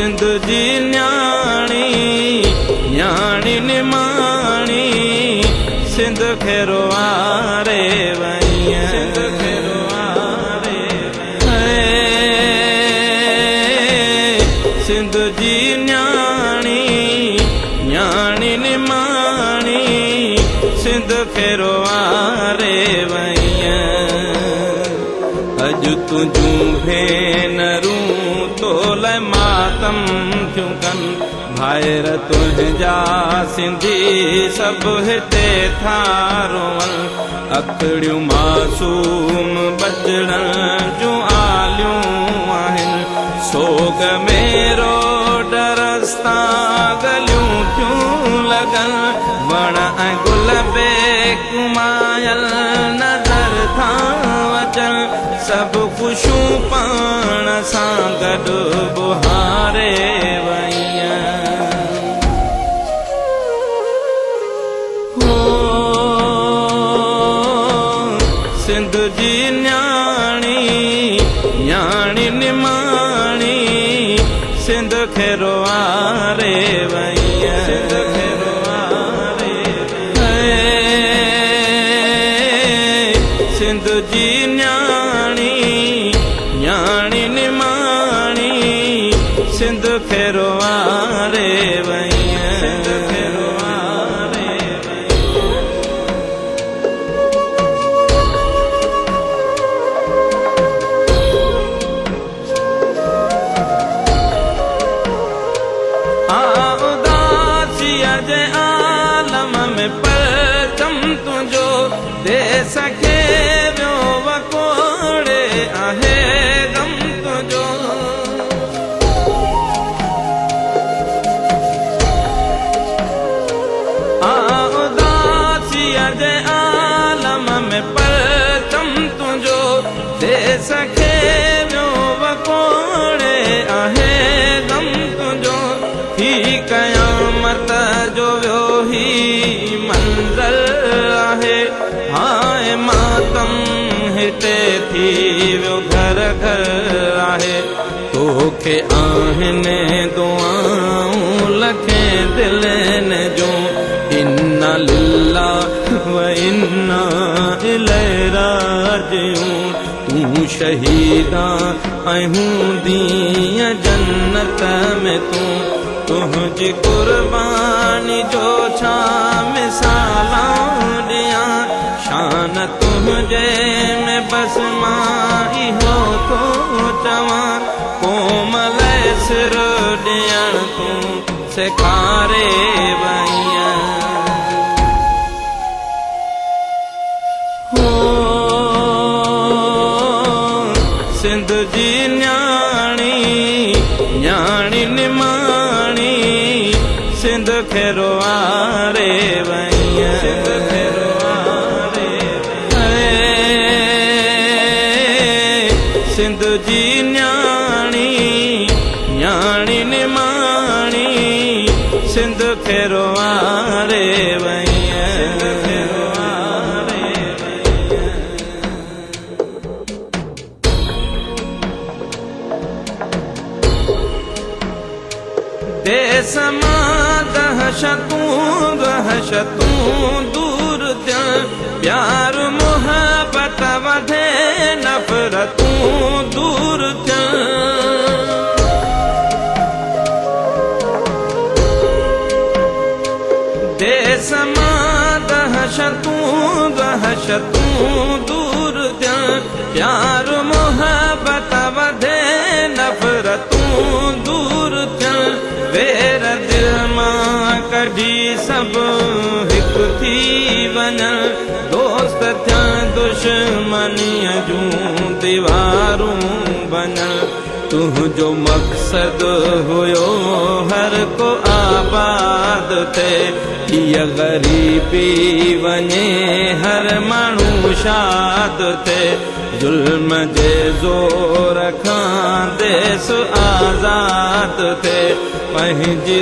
سنڌ جي نياڻي، نياڻي نماڻي، سنڌ کي روئاري وئينءَ. سنڌ کي روئاري وئينءَ. سنڌ جي نياڻي، نياڻي نماڻي، سنڌ کي روئاري وئينءَ. اڄ تنهنجون ڀينرون تو لاءِ ماتم ٿيون ڪن، ڀائر تنهنجا سنڌي سڀ هتي ٿا روئن. اکڙيون معصوم ٻچڙن جون آليون آهن، سوڳ ۾ روڊ رستا ڳليون ٿيون لڳن. وڻ ۽ گل بي ڪمايل نظر ٿا اچن، سڀ خوشيون پاڻ سان گڏ ٻهاري وئينءَ. هو سنڌ جي نياڻي، نياڻي نماڻي، سنڌ کي روئاري وئينءَ. سنڌ کي روئاري وئينء. سنڌ جي نياڻي، نياڻي نماڻي، سنڌ کي روئاري وئينءَ. سنڌ کي روئاري وئينءَ. آ اداسيءَ جي عالم ۾ پرچم تنهنجو، ديس کي ويو وڪوڙي آهي غم تنهنجو. آ اداسيءَ جي عالم ۾ پرچم تنهنجو، ديس کي ويو وڪوڙي آهي غم تنهنجو. ٿي قيامت جو ويو هي منظر آهي، هاءِ ماتم هتي ٿي ويو گهر گهر آهي. توکي آهن دعائون لکين دلن جون، انا لله و انا اليه راجعون. تون شهيدا ۽ هوندينءَ جنت ۾ تون، تنهنجي قرباني جو ڇا مثال ڏيان. شان تنهنجي ۾ بس مان اهو ٿو چوان، قوم لاءِ سر ڏيڻ تون سيکاري وئينءَ. هو سنڌ جي نياڻي، نياڻي نماڻي، سنڌ کي روئاري وئينءَ. سنڌ کي روئاري وئينء. سنڌ جي نياڻي، نياڻي نماڻي، سنڌ کي روئاري وئينءَ. سنڌ کي روئاري وئينءَ. ديس مان دهشتون وحشتون دور ٿين، پيار محبت وڌي نفرتون دور ٿين. ديس مان دهشتون وحشتون دور ٿين، پيار محبت وڌي نفرتون دور ٿين. وير دل مان ڪڍي سڀ هڪ ٿي وڃن، دوست ٿين دشمنيءَ جون ديوارون بڻن. تنهنجو مقصد هيو هر ڪو آباد ٿئي، هيءَ غريبي وڃي هر ماڻهو شاد ٿئي. ظلم جي زور کان ديس آزاد ٿئي، پنهنجي